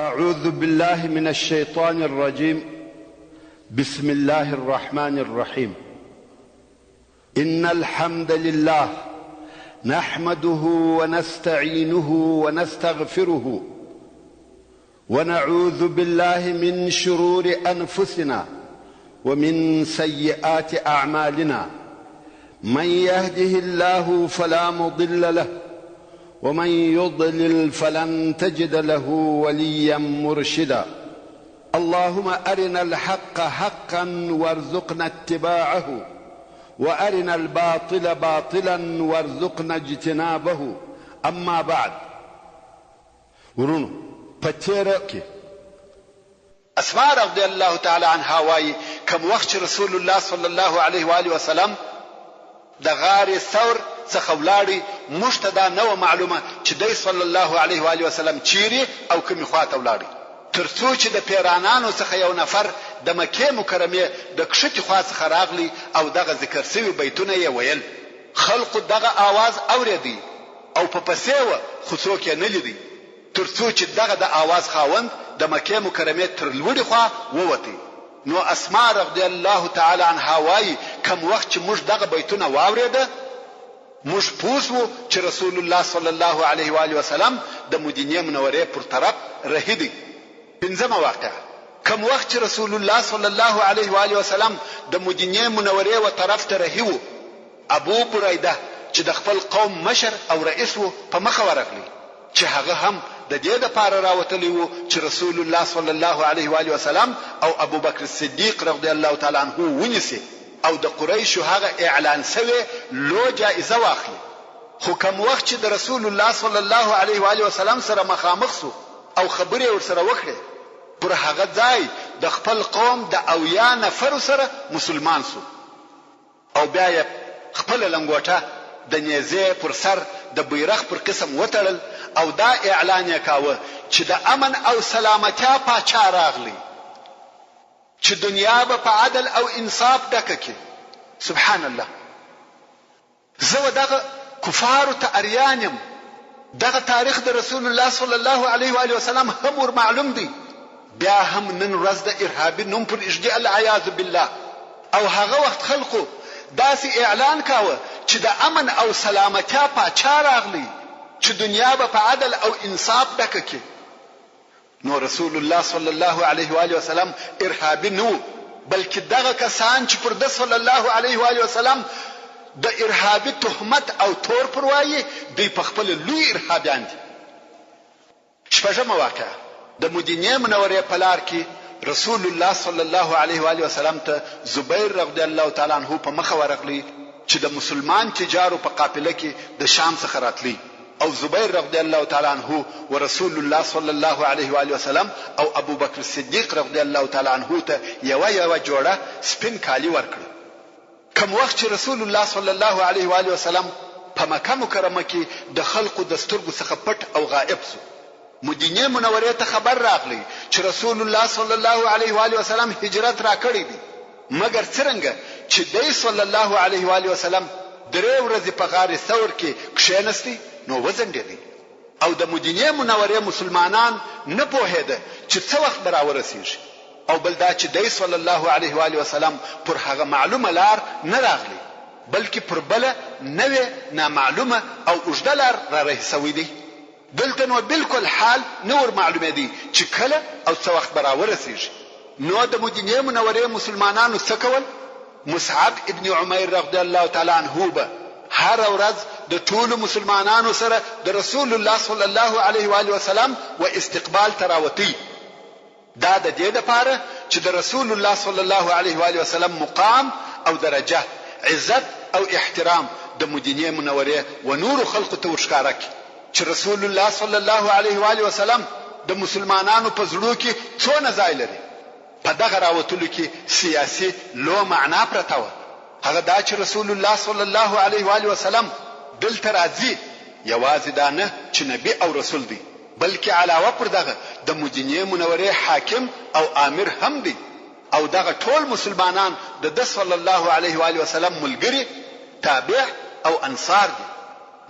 أعوذ بالله من الشيطان الرجيم بسم الله الرحمن الرحيم إن الحمد لله نحمده ونستعينه ونستغفره ونعوذ بالله من شرور أنفسنا ومن سيئات أعمالنا من يهده الله فلا مضل له ومن يضلل فلن تجد له وليا مرشدا اللهم أرنا الحق حقا وارزقنا اتباعه وأرنا الباطل باطلا وارزقنا اجتنابه أما بعد ورونو په تېره کې. اسماء رضی الله تعالی عنها وايي، کوم وخت چې رسول الله صلی الله علیه و آله وسلم د غار ثور څخه ولاړی، موږ ته دا نه وه معلومه چې دی صلی الله علیه و آله وسلم چیرې او کومې خوا ته ولاړی، تر څو چې د پیرانانو څخه یو نفر د مکې مکرمې د کښتې خوا څخه راغلی او دغه ذکر شوي بیتونه یې ویل. خلقو دغه آواز اورېدی او په پسې وه خو څوک یې نه لیدی تر څو چې دغه د آواز خاوند د مکې مکرمې تر لوړې خوا ووتی نو اسماء رضی الله تعالی عنها وایي کوم وخت چې موږ دغه بیتونه واورېده موږ پوه شوو چې رسول الله صلی الله علیه و آله وسلم د مدینې منورې پر طرف رهي دی. پنځمه واقعه، کوم وخت چې رسول الله صلی الله علیه و آله وسلم د مدینې منورې و طرف ته رهي وو، ابو بریده چې د خپل قوم مشر او رئیس وو په مخه ورغلی چې هغه هم د دې لپاره راوتلی وو چې رسول الله صلی الله علیه و آله وسلم او ابوبکر الصدیق رضی الله تعالی عنه ونیسي او د قریشو هغه اعلان شوې لو جایزه واخلي خو کوم وخت چې د رسول الله صلی الله علیه و آله وسلم سره مخامخ شو او خبرې یې ورسره وکړې، پر هغه ځای د خپل قوم د 70 نفرو سره مسلمان شو او بیا یې خپله لنګوټه د نېزې پر سر د بیرغ پر قسم وتړل او دا اعلان یې کاوه چې د امن او سلامتیا پاچا راغلی چې دنیا به په عدل او انصاف ډکه کړي. سبحان الله! زه و دغه کفارو ته اریان یم، دغه تاریخ د رسول الله صلی الله علیه و آله وسلم هم ور معلوم دی، بیا هم نن ورځ د ارهابي نوم پر ږدي العیاذ بالله، او هغه وخت خلقو داسې اعلان کاوه چې د امن او سلامتیا پاچا راغلی چې دنیا به په عدل او انصاف ډکه کړي. نو رسول الله صلی الله علیه و آله وسلم ارهابي نه وو، بلکې دغه کسان چې پر ده صلی الله علیه و آله وسلم د ارهابي تهمت او تور پر وايي، دوی په خپله لوی ارهابیان دي. شپږمه واقعه، د مدینې منورې په لار کې رسول الله صلی الله علیه و آله وسلم ته زبیر رضی الله تعالی عنه په مخه ورغلی چې د مسلمان تجارو په قافله کې د شام څخه راتلی، او زبیر رضی الله تعالی عنه و رسول الله صلی الله علیه و آله وسلم او ابوبکر صدیق رضی الله تعالی عنه ته یوه یوه جوړه سپین کالي ورکړه. کوم وخت چې رسول الله صلی الله علیه و آله وسلم په مکه مکرمه کې د خلقو د سترګو څخه پټ او غائب شو، مدینې منورې ته خبر راغلی چې رسول الله صلی الله علیه و آله وسلم هجرت راکړی دی، مګر څرنګه چې دی صلی الله علیه و آله وسلم درې ورځې په غار ثور کې کښېنستی نو وځنډېدی او د مدینې منورې مسلمانان نه پوهېده چې څه وخت به راورسېږي او بل دا چې دی صلی الله علیه و آله وسلم پر هغه معلومه لار نه راغلی بلکې پر بله نوې نامعلومه او اوږده لار رارهي شوی دی. دلته نو بالکل حال نه ور معلومېدی چې کله او څه وخت به راورسېږي. نو د مدینې منورې مسلمانانو څه کول؟ مصعب ابن عمیر رضی الله تعالی عنه به هره ورځ د ټولو مسلمانانو سره د رسول الله صلی الله علیه و آله وسلم و استقبال ته راوتی. دا د دې لپاره چې د رسول الله صلی الله علیه و آله وسلم مقام او درجه، عزت او احترام د مدینې منورې و نورو خلقو ته ورښکاره کړي چې رسول الله صلی الله علیه و آله وسلم د مسلمانانو په زړو کې څونه ځای لري. په دغه راوتلو کې سیاسي لو معنا پرته وه. هغه دا چې رسول الله صلی الله علیه و آله وسلم دلته راځي یوازې دا نه چې نبي او رسول دی بلکې علاوه پر دغه د مدینې منورې حاکم او آمر هم دی او دغه ټول مسلمانان د ده صلی الله علیه و آله وسلم ملګري، تابع او انصار دي.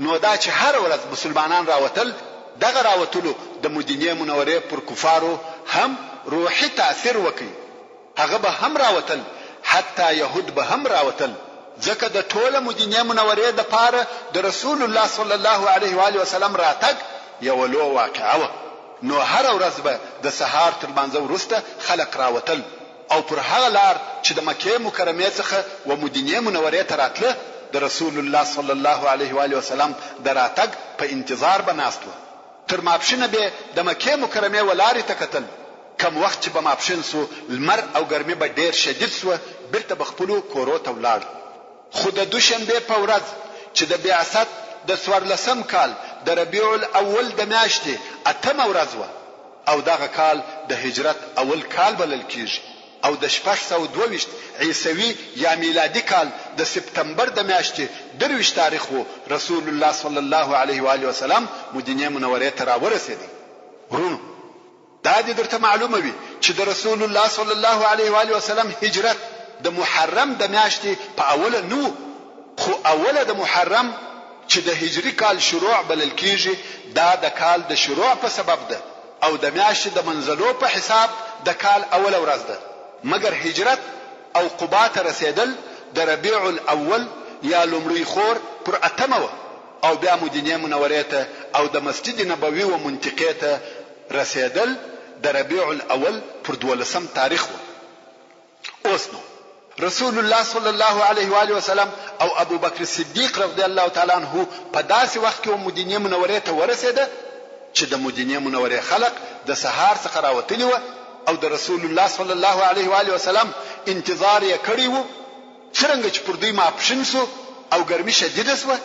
نو دا چې هره ورځ مسلمانان راوتل دغه راوتلو د مدینې منورې پر کفارو هم روحي تاثیر وکړ، هغه به هم راوتل، حتی یهود به هم راوتل، ځکه د ټوله مدینې منورې دپاره د رسول الله صلی الله علیه وآله وسلم راتګ یوه لویه واقعه وه، نو هره ورځ به د سهار تر لمانځه وروسته خلق راوتل او پر هغه لار چې د مکې مکرمې څخه و مدینې منورې ته راتله د رسول الله صلی الله علیه وآله وسلم د راتګ په انتظار به ناست وه. تر ماپښینه بې د مکې مکرمې و لارې ته کتل، کوم وخت چې به ماپښین شو لمر او ګرمي به ډېر شدید شوه بیرته به خپلو کورو ته ولاړ. خو د دوشنبې په ورځ چې د بعثت د څوارلسم کال د ربیع الاول د میاشتې اتمه ورځ وه او دغه کال د هجرت اول کال بلل کیږي او د 622 عیسوي یا میلادي کال د سپتمبر د میاشتې 23 تاریخ وو رسول الله صلی الله علیه و آله وسلم مدینې منورې ته راورسېدی. وروڼو! دا دې درته معلومه وي چې د رسول الله صلی الله علیه و آله وسلم هجرت د محرم د میاشتې په اوله نه وو، خو اوله د محرم چې د هجري کال شروع بلل کیږي دا د کال د شروع په سبب ده او د میاشتې د منزلو په حساب د کال اوله ورځ ده، مګر هجرت او قباء ته رسیدل د ربیع الاول یا لومړۍ خور پر اتمه وه او بیا مدینې منورې ته او د مسجد نبوي و منطقې ته رسېدل د ربيع الاول پر دوولسم تاريخ وه. اوس نو رسول الله صلی الله علیه و آله وسلم او ابوبکر صدیق رضی الله تعالی عنه په داسې وخت کې و مدینې منورې ته ورسېده چې د مدینې منورې خلق د سهار څخه راوتلي وه او د رسول الله صلی الله علیه و آله وسلم انتظار یې کړی وو. څرنګه چې پر دوی ماپښین شو او ګرمي شدیده شوه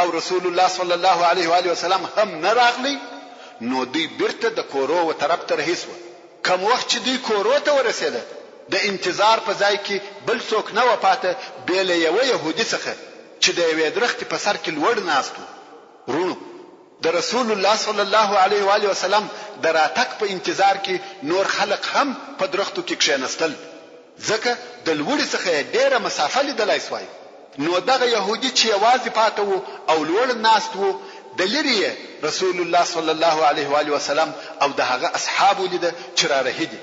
او رسول الله صلی الله علیه و آله وسلم هم نه راغلی نو دوی بیرته د کورو و طرف ته رهي شوه. کوم وخت چې دوی کورو ته ورسېده د انتظار په ځای کې بل څوک نه وه پاته بې له یوه یهودي څخه چې د یوې درختې په سر کې لوړ ناست وو. وروڼو! د رسول الله صلی الله علیه و آله وسلم د راتګ په انتظار کې نور خلق هم په درختو کې کښېنستل، ځکه د لوړې څخه یې ډېره مسافه لیدلای شوای، نو دغه یهودي چې یوازې پاته وو او لوړ ناست وو، د لرې یې رسول الله صلی الله علیه و آله وسلم او د هغه اصحاب ولیده چې را رهي دي.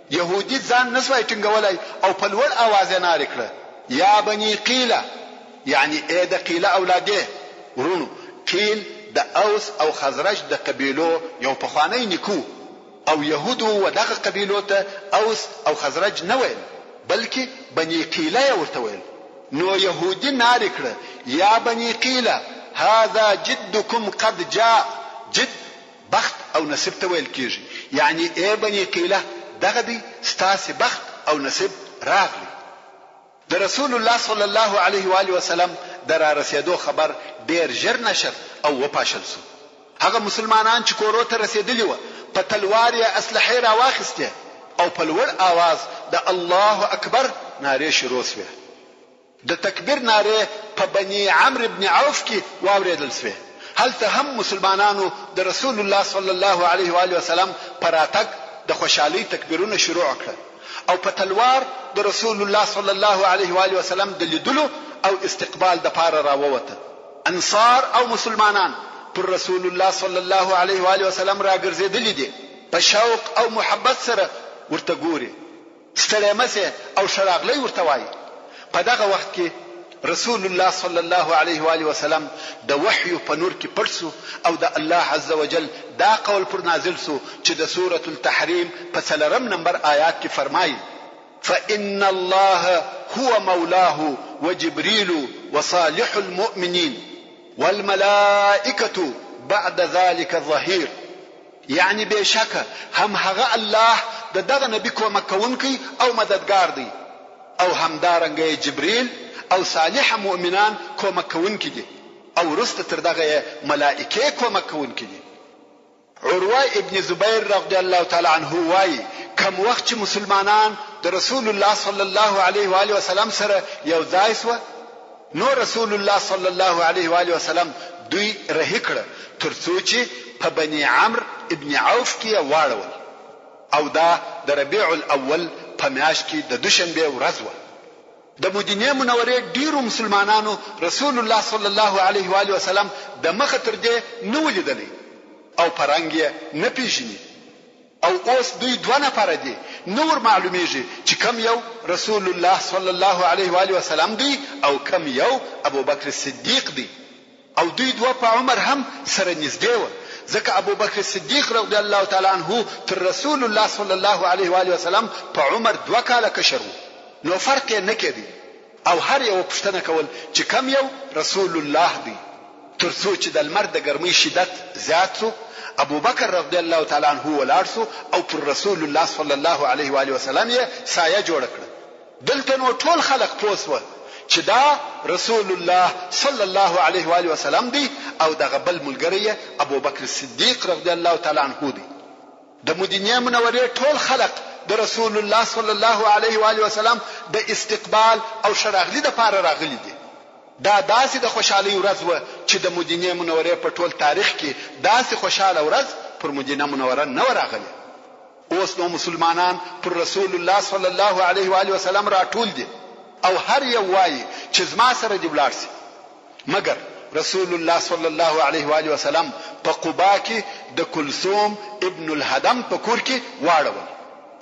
یهودي ځان نه شوای ټینګولای او په لوړ اواز یې نارې کړه، یا بني قیله، یعنې ای د قیله اولادې! وروڼو! قیل د اوس او خزرج د قبیلو یو پخوانی نیکه وو او یهودو و دغه قبیلو ته اوس او خزرج نه ویل، بلکې بني قیله یې ورته ویل. نو یهودي نارې کړه، یا بني قیله! هذا جدکم قد جاء، جد بخت او نصیب ته ویل کیږي، یعنی ای بنی قیله دغه دی ستاسې بخت او نصیب راغلی. د رسول الله صلی الله علیه و آله وسلم د رارسیدو خبر ډیر ژر نشر او وپاشل شو. هغه مسلمانان چې کورو ته رسیدلي وه په تلوار یې اسلحې راواخیستې او په لوړ آواز د الله اکبر نارې شروع شوې. د تکبیر نارې په بني عمرو بن عوف کې واورېدل شوې، هلته هم مسلمانانو د رسول الله صلی الله علیه و آله وسلم په راتګ د خوشحالۍ تکبیرونه شروع کړه او په تلوار د رسول الله صلی الله علیه و آله وسلم د لیدلو او استقبال دپاره راووته. انصار او مسلمانان پر رسول الله صلی الله علیه و آله وسلم راګرځېدلي دي، په شوق او محبت سره ورته ګوري. ستړی مه شې او ښه راغلی ورته وایي. په دغه وخت کې رسول الله صلی الله علیه و آله وسلم د وحیو په نور کې پټ شو او د الله عز وجل دا قول پر نازل شو چې د سورة التحریم په څلورم نمبر آیات کې فرمایي، فإن الله هو مولاه وجبریل وصالح المؤمنین والملائکة بعد ذلک ظهیر. یعنې بې شکه هم هغه الله د دغه نبي کومک کوونکی او مددګار دی او همدارنګه یې جبریل او صالح مؤمنان کومک کوونکي دي او وروسته تر دغه یې ملائکې کومک کوونکي دي. عروه ابن زبیر رضی الله تعالی عنه وايي، کوم وخت چې مسلمانان د رسول الله صلی الله علیه و آله وسلم سره یو ځای شوه، نو رسول الله صلی الله علیه و آله وسلم دوی رهي کړه تر څو چې په بني عمرو ابن عوف کې یې واړول او دا د ربیع الاول په میاشت کې د دوشنبې ورځ وه. د مدینې منورې ډیرو مسلمانانو رسول الله صلی الله علیه و آله وسلم د مخه تر دې نه و لیدلی. او په رنګ یې نه پېژني او اوس دوی دوه نفره دي، نه ور معلومېږي چې کوم یو رسول الله صلی الله علیه و آله وسلم دی او کوم یو ابوبکر صدیق دی او دوی دوه په عمر هم سره نږدې وه، ځکه ابوبکر صدیق رضی الله تعالی عنه تر رسول الله صلی الله علیه و آله وسلم په عمر دوه کاله کشر وو، نو فرق یې نه کېدی. او هر یوه پوښتنه کول چې کوم یو رسول الله دی؟ تر څو چې د لمر د ګرمۍ شدت زیات شو، ابوبکر رضی الله تعالی عنه ولاړ شو او پر رسول الله صلی الله علیه وآله وسلم یې سایه جوړه کړه. دلته نو ټول خلق پوه شول چې دا رسول الله صلی الله علیه وآله وسلم دی او دغه بل ملګری یې ابوبکر صدیق رضی الله تعالی عنه دی. د مدینې منورې ټول خلق د رسول الله صلی الله علیه و آله وسلم د استقبال او ښه راغلي دپاره راغلي دي. دا داسې د خوشحالۍ ورځ وه چې د مدینې منورې په ټول تاریخ کې داسې خوشحاله ورځ پر مدینه منوره نه وه راغلې. اوس نو مسلمانان پر رسول الله صلی الله علیه و آله وسلم راټول دي او هر یو وايي چې زما سره دې ولاړ شي. مګر رسول الله صلی الله علیه و آله وسلم په قباء کې د کلثوم ابن الهدم په کور کې واړول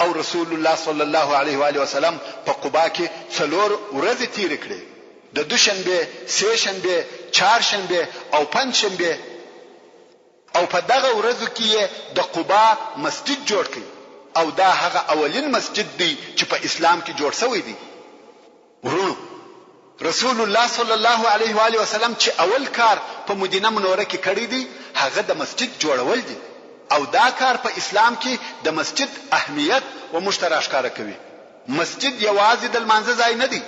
او رسول الله صلی الله علیه و آله وسلم په قباء کې څلور ورځې تیرې کړې، د دوشنبې، سه شنبې، چهارشنبې او پنجشنبې، او په دغه ورځو کې یې د قباء مسجد جوړ کړ او دا هغه اولین مسجد دی چې په اسلام کې جوړ شوی دی. وروڼو! رسول الله صلی الله علیه و آله وسلم چې اول کار په مدینه منوره کې کړی دی هغه د مسجد جوړول دي او دا کار په اسلام کې د مسجد اهمیت و موږ ته راښکاره کوي. مسجد یوازې د لمانځه ځای نه دی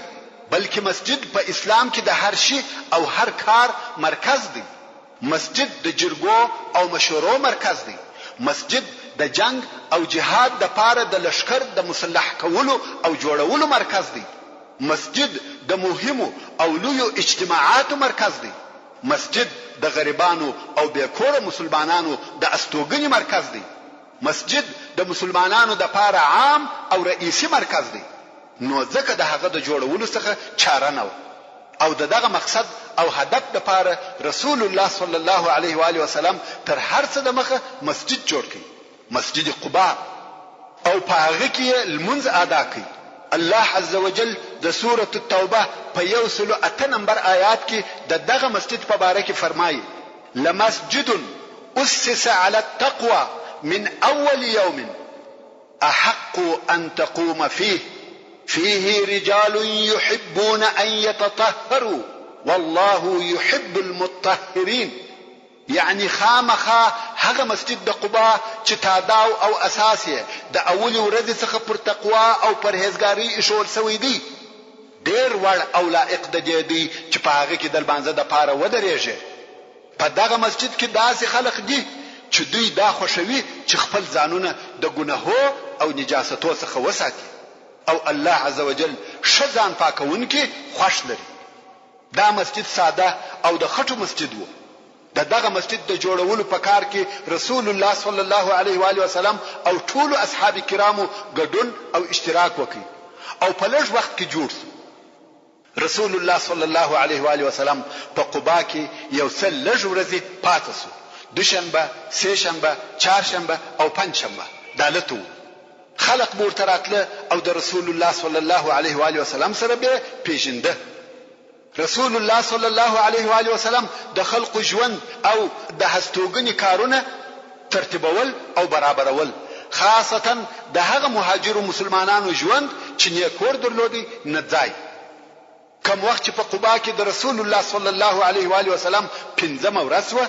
بلکې مسجد په اسلام کې د هر شي او هر کار مرکز دی. مسجد د جرګو او مشورو مرکز دی. مسجد د جنګ او جهاد دپاره د لښکر د مسلح کولو او جوړولو مرکز دی. مسجد د مهمو او لویو اجتماعاتو مرکز دی. مسجد د غریبانو او بې کوره مسلمانانو د استوګنې مرکز دی. مسجد د مسلمانانو دپاره عام او رئیسي مرکز دی. نو ځکه د هغه د جوړولو څخه چاره نه وه او د دغه مقصد او هدف دپاره رسول الله صلی الله علیه و آله وسلم تر هر څه د مخه مسجد جوړ کړ، مسجد قباء، او په هغه کې یې لمونځ ادا کړ. الله عزوجل د سورة التوبه په یو سلو اته نمبر آیات کې د دغه مسجد په باره کې فرمایي، لمسجد اسس علی التقوی من اول یوم، احق ان تقوم فيه فيه رجال يحبون ان يتطهروا والله يحب المطهرين یعنی خامخا هغه مسجد د قباء چې تاداو او اساس یې د اولې ورځې څخه پر تقوا او پرهیزګارۍ ایښوول شوی دی ډېر وړ او لایق د دې دی چې په هغه کې د لمانځه دپاره ودرېږې. په دغه مسجد کې داسې خلق دي چې دوی دا خوښوي چې خپل ځانونه د ګنهو او نجاستو څخه وساتي او الله عزوجل ښه ځان پاکوونکي خوښ لري. دا مسجد ساده او د خټو مسجد وو. د دغه مسجد د جوړولو په کار کې رسول الله صلی الله علیه وآله وسلم او ټولو اصحاب کرامو ګډون او اشتراک وکړ او په لږ وخت کې جوړ شو. رسول الله صلی الله علیه و آله وسلم په قباء کې یو څه لږ ورځې پاته شو، دوشنبه، سه شنبه، چهارشنبه او پنجشنبه دالته وو. خلق به ورته راتله او د رسول الله صلی الله علیه و آله وسلم سره به یې پېژنده. رسول الله صلی الله علیه و آله وسلم د خلقو ژوند او د هستوګنې کارونه ترتیبول او برابرول، خاصتاً د هغه مهاجرو مسلمانانو ژوند چې نۀ کور درلودی نه ځای. کوم وخت چې په قباء کې د رسول الله صلی الله علیه وآله وسلم پنځمه ورځ شوه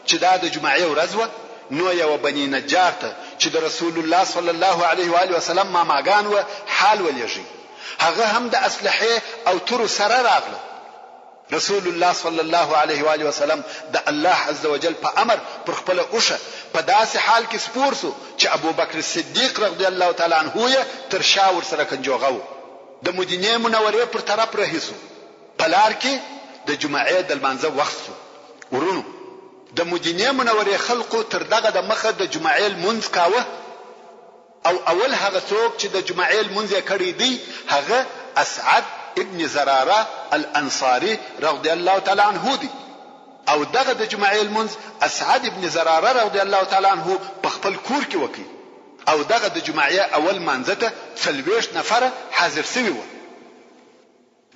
چې دا د جمعې ورځ وه نو یوه بني نجار ته چې د رسول الله صلی الله علیه وآله وسلم ماماګان وه حال ولېږی هغه هم د اسلحې او تورو سره راغله. رسول الله صلی الله علیه و آله وسلم د الله عزوجل په امر پر خپله اوښه په داسې حال کې سپور شو چې ابوبکر صدیق رضی الله تعالی عنه یې تر شا ورسره کنجوغه و، د مدینې منورې پر طرف رهي شو، په لار کې د جمعې د لمانځه وخت شو، وروڼو! د مدینې منورې خلقو تر دغه د مخه د جمعې لمونځ کاوه. او اول هغه څوک چې د جمعې لمونځ یې کړی دی هغه اسعد ابن زراره الانصاري رضی الله تعالی عنه دی. او دغه د جمعې لمونځ اسعد ابن زراره رضی الله تعالی عنه په خپل کور کې وکړ او دغه د جمعې اول لمانځه ته 40 نفره حاضر شوي وه.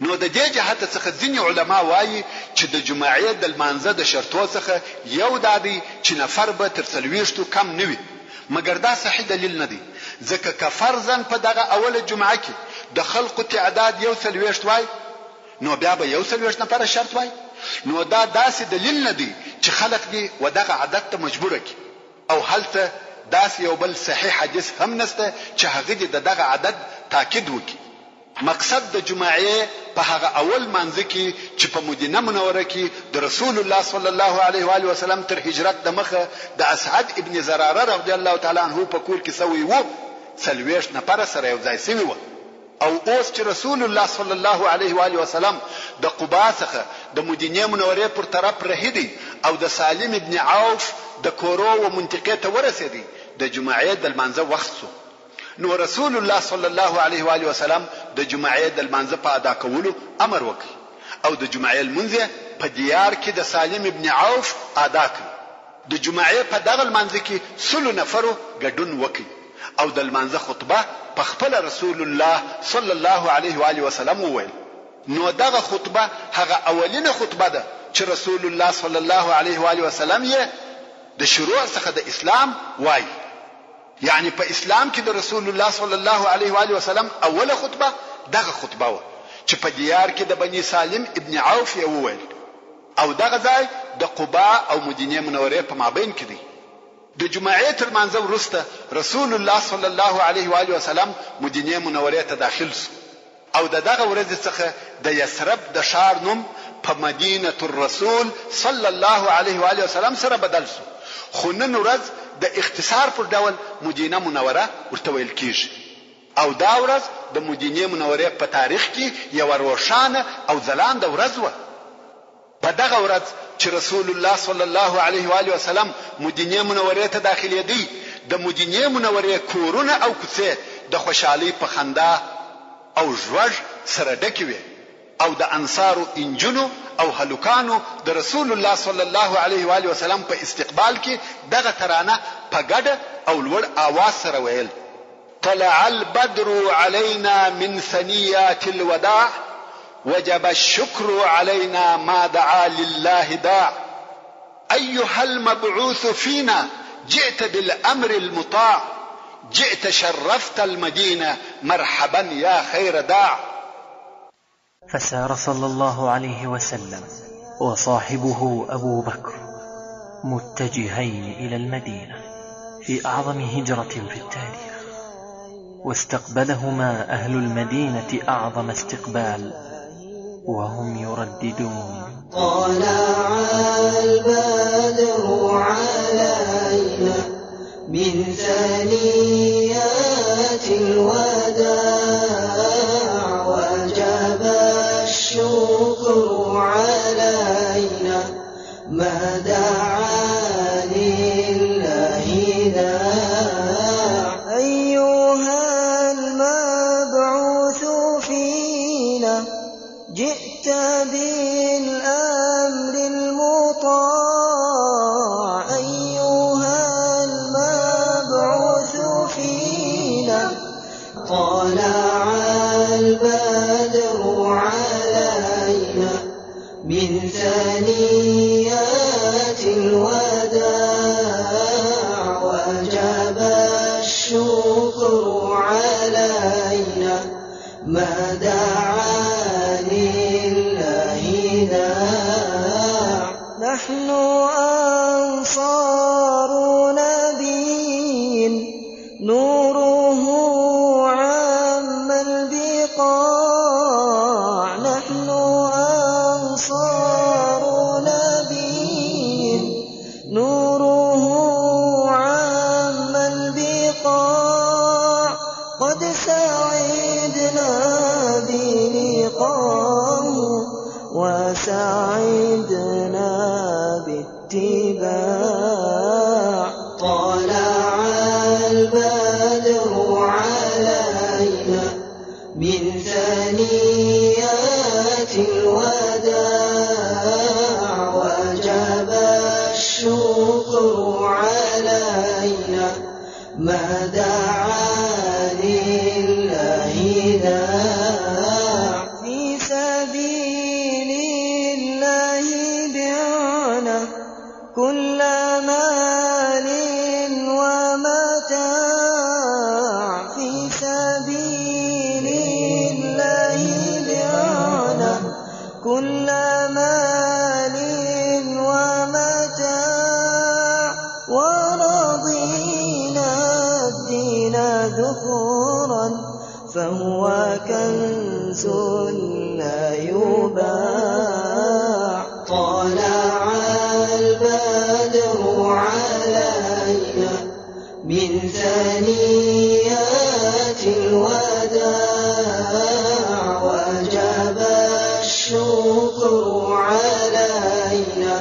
نو د دې جهته څخه ځینې علماء وايي چې د جمعې د لمانځه د شرطو څخه یو دا دی چې نفر به تر څلوېښتو کم نه وي، مګر دا صحیح دلیل نه دی، ځکه که فرضاً په دغه اوله جمعه کې د خلقو تعداد 41 وای نو بیا به 41 نفره شرط وای، نو دا داسې دلیل نه دی چې خلق دې و دغه عدد ته مجبور کړي او هلته داسې یو بل صحیح حدیث هم نشته چې هغه دې د دغه عدد تاکید وکړي. مقصد د جمعې په هغه اول لمانځه کې چې په مدینه منوره کې د رسول الله صلی الله علیه و آله وسلم تر هجرت دمخه د اسعد ابن زراره رضی الله تعالی عنه په کور کې شوی وو، 40 نفره سره یو ځای شوي وه او اوس چې رسول الله صلی الله علیه و آله وسلم د قباء څخه د مدینې منورې پر طرف رهي دی او د سالم ابن عوف د کورو و منطقې ته ورسېدی، د جمعې د لمانځه وخت شو. نو رسول الله صلی الله علیه و آله وسلم د جمعې د لمانځه په ادا کولو امر وکړ او د جمعې لمونځ یې په دیار کې د سالم ابن عوف ادا کړ. د جمعې په دغه لمانځه کې سلو نفرو ګډون وکړ او د لمانځه خطبه په خپله رسول الله صلی الله علیه و آله وسلم وویل. نو دغه خطبه هغه اولینه خطبه ده چې رسول الله صلی الله علیه و آله وسلم یې د شروع څخه د اسلام وایي. یعنې په اسلام کې د رسول الله صلی الله علیه و آله وسلم اوله خطبه دغه خطبه وه چې په دیار کې د بني سالم ابن عوف یې وویل او دغه ځای د قباء او مدینې منورې په مابین کې دی. د جمعې تر لمانځه وروسته رسول الله صلی الله علیه و آله وسلم مدینې منورې ته داخل شو. او د دغه ورځې څخه د یثرب د ښار نوم په مدینة الرسول صلی الله علیه و آله وسلم سره بدل شو، خو نن ورځ د اختصار پر ډول مدینه منوره ورته ویل کیږي. او دا ورځ د مدینې منورې په تاریخ کې یوه روښانه او ځلانده ورځ وه. په دغه ورځ چې رسول الله صلی الله علیه و آله وسلم مدینې منورې ته داخلېدی، د مدینې منورې کورونه او کوڅې د خوشحالۍ په خندا او ږوږ سره ډکې وې او د انصارو انجونو او هلکانو د رسول الله صلی الله علیه و آله وسلم په استقبال کې دغه ترانه په ګډه او لوړ آواز سره ویل. طلع البدر علينا من ثنيات الوداع وجب الشكر علينا ما دعا لله داع أيها المبعوث فينا جئت بالأمر المطاع جئت شرفت المدينة مرحبا يا خير داع. فسار صلى الله عليه وسلم وصاحبه أبو بكر متجهين إلى المدينة في أعظم هجرة في التاريخ، واستقبلهما أهل المدينة أعظم استقبال وهم يرددون: طلع البدر علينا من ثنيات الوداع، وجب الشكر علينا ما دعا لله داع. أيها المبعوث فينا جئت بالأمر المطاع، أيها المبعوث فينا طلع البدر علينا من ثنيات الوداع، وجب الشكر علينا ما دعا لله داع. نحن أنصار نبي نوره عم البقاع، نحن أنصار نبي نوره عم البقاع، قد سعدنا بلقاه وسعدنا باتباع. طلع البدر علينا من ثنيات الوداع، وجب ذخرا فهو كنز لا يباع. طلع البدر علينا من ثنيات الوداع، وجب الشكر علينا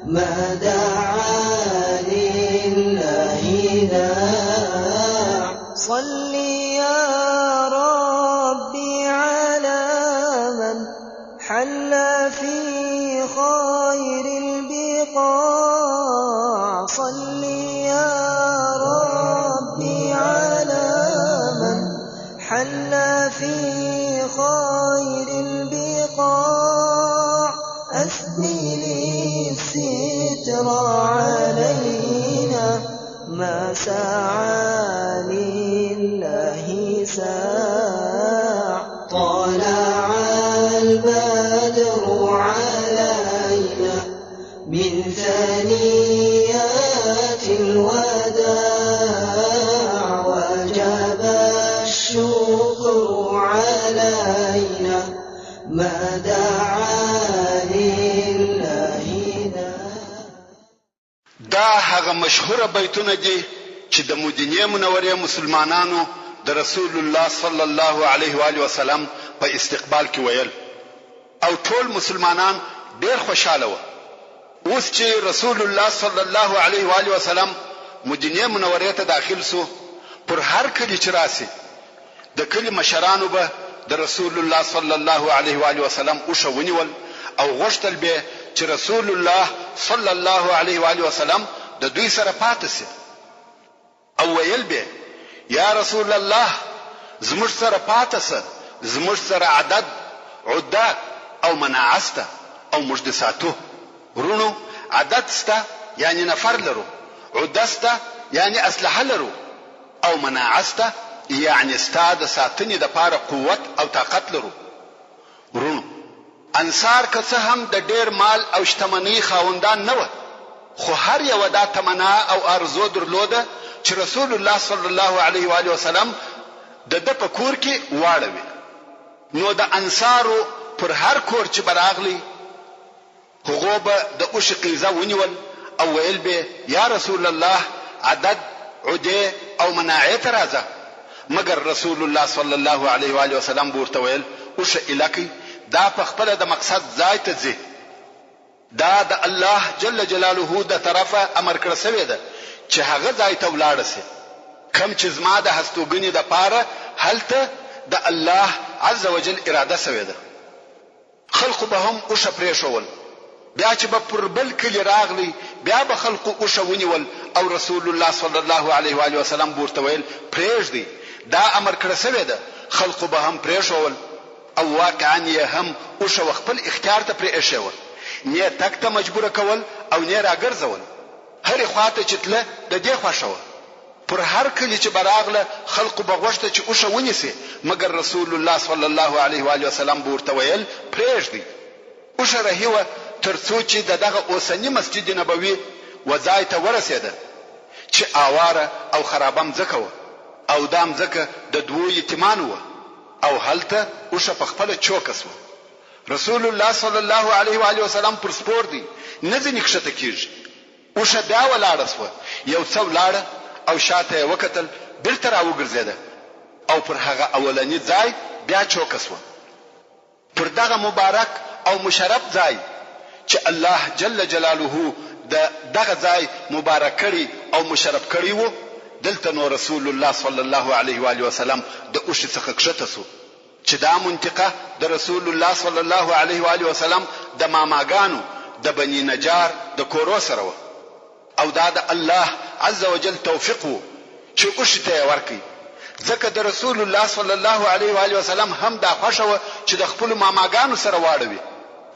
ما دعا لله داع. صل يا ربي على من حل في خير البقاع، صل يا ربي على من حل في خير البقاع. أسدل الستر علينا ما سعى لله ساع. طلع البدر علينا من ثنيات الوداع، وجب الشكر علينا ما دعا لله داع. دا هغه مشهوره بیتونه دي چې د مدینې منورې مسلمانانو د رسول الله صلی الله علیه و آله وسلم په استقبال کې ویل او ټول مسلمانان ډېر خوشاله وه. اوس چې رسول الله صلی الله علیه و آله وسلم مدینې منورې ته داخل شو، پر هر کلي چې راشي د کلي مشرانو به د رسول الله صلی الله علیه و آله وسلم اوښه ونیول او غوښتل به چې رسول الله صلی الله علیه و آله وسلم د دوی سره پاته شي او ویل به یا رسول الله زموږ سره پاته شه، زموږ سره عدد، عده او مناعه شته او موږ دې ساتو. وروڼو عدد شته یعنې نفر لرو، عده شته یعنې اسلحه لرو او مناعه شته یعنې ستا د ساتنې دپاره قوت او طاقت لرو. وروڼو! انصار که څه هم د ډېر مال او شتمنۍ خاوندان نه وه، خو هر یوه دا تمنا او آرزو درلوده چې رسول الله صلی الله علیه و آله وسلم د ده په کور کې واړوي. نو د انصارو پر هر کور چې به راغلی، هغو به د اوښي قیزه ونیول او ویل به، یا رسول الله! عدد، عدې او مناعې ته راځه! مګر رسول الله صلی الله علیه وآله وسلم به ورته ویل، اوښه ایله کړئ، دا په خپله د مقصد ځای ته ځي، دا د الله جل جلاله د طرفه امر کړه شوې ده چې هغه ځای ته ولاړه شي کوم چې زما د هستوګنې لپاره هلته د الله عزوجل اراده شوې ده. خلقو به هم اوښه پرېښول. بیا چې به پر بل کلي راغلی، بیا به خلقو اوښه ونیول او رسول الله صلی الله علیه وآله وسلم به ورته ویل، پرېږدئ، دا امر کړه شوې ده. خلقو به هم پرېښول او واقعاً یې هم اوښه و خپل اختیار ته پرې اېښې وه. نۀ تګ ته مجبوره کول او نۀ راګرځول. هرې خوا ته چې تله، د دې خوښه وه. پر هر کلي چې به راغله خلقو به غوښته چې اوښه ونیسي، مګر رسول الله صلی الله علیه وآله وسلم به ورته ویل، پرېږدئ. اوښه رهي وه تر څو چې د دغه اوسني مسجد نبوي و ځای ته ورسېده چې آواره او خرابه مځکه وه او دا مځکه د دوو یتیمانو وه او هلته اوښه په خپله چوکه شوه. رسول الله صلی الله علیه وآله وسلم پر سپور دی، نه ځنې کښته کېږي. اوښه بیا ولاړه شوه، یو څه ولاړه او شاته یې وکتل، بیرته راوګرځېده او پر هغه اولني ځای بیا چوکه شوه. پر دغه مبارک او مشرف ځای چې الله جل جلاله د دغه ځای مبارک کړی او مشرف کړی وو، دلته نو رسول الله صلی الله علیه وآله وسلم د اوښې څخه کښته شو، چې دا منطقه د رسول الله صلی الله علیه و آله وسلم د ماماګانو د بني نجار د کورو سره وه او دا د الله عزوجل توفیق وو چې اوښي ته یې ورکړ ځکه د رسول الله صلی الله علیه و آله وسلم هم دا خوښه وه چې د خپلو ماماګانو سره واړوي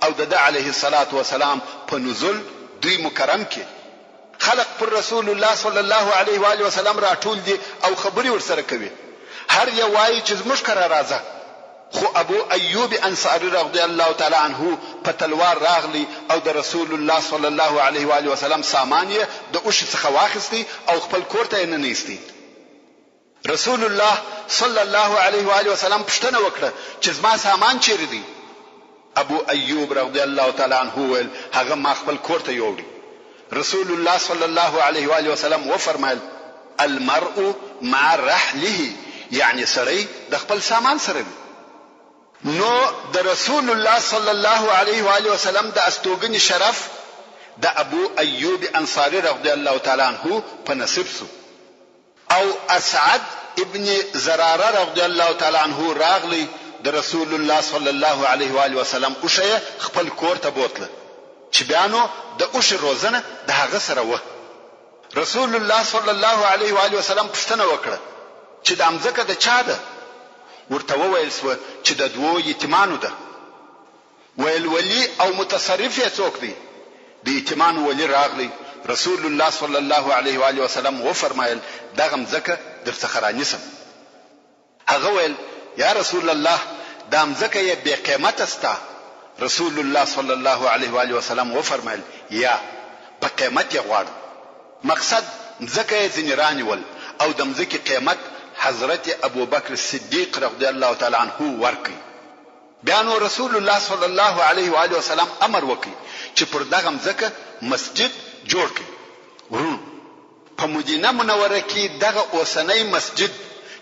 او د ده علیه الصلوة والسلام په نزول دوی مکرم کړي. خلق پر رسول الله صلی الله علیه و آله وسلم راټول دي او خبرې ورسره کوي، هر یو وايي چې زموږ کره راځه، خو ابو ایوب انصاري رضی الله تعالی عنه په تلوار راغلی او د رسول الله صلی الله علیه و آله وسلم سامان یې د اوښي څخه واخیستی او خپل کور ته یې ننه ایستی. رسول الله صلی الله علیه و آله وسلم پوښتنه وکړه چې زما سامان چیرې دی؟ ابو ایوب رضی الله تعالی عنه وویل، هغه ما خپل کور ته یوړي. رسول الله صلی الله علیه و آله وسلم وفرمایل، المرء مع رحله یعنې سړی د خپل سامان سره وي. نو د رسول الله صلی الله علیه و آله وسلم د استوګنې شرف د ابو ایوب انصاري رضی الله تعالی عنه په نصیب شو. او اسعد ابن زراره رضی الله تعالی عنه راغلی د رسول الله صلی الله علیه و آله وسلم اوښه یې خپل کور ته بوتله چې بیا نو د اوښې روزنه د هغه سره وه. رسول الله صلی الله علیه و آله وسلم پوښتنه وکړه چې دا مځکه د چا ده؟ ورته وویل شوه چې د دوو یتیمانو ده. ویل ولي او متصرف یې څوک دی؟ د یتیمانو ولي راغلی، رسول الله صلی الله علیه و آله وسلم وفرمایل، دغه مځکه درڅخه رانیسم. هغه ویل، یا رسول الله دا مځکه یې بې قیمته ستا. رسول الله صلی الله علیه و آله وسلم وفرمایل، یا، په قیمت یې غواړم. مقصد مځکه یې ځینې رانیول او د مځکې قیمت حضرت ابوبکر صدیق رضی الله تعالی عنه ورکړ. بیا نو رسول الله صلی الله علیه و آله وسلم امر وکړ چې پر دغه مځکه مسجد جوړ کړئ. وروڼو! په مدینه منوره کې دغه اوسنی مسجد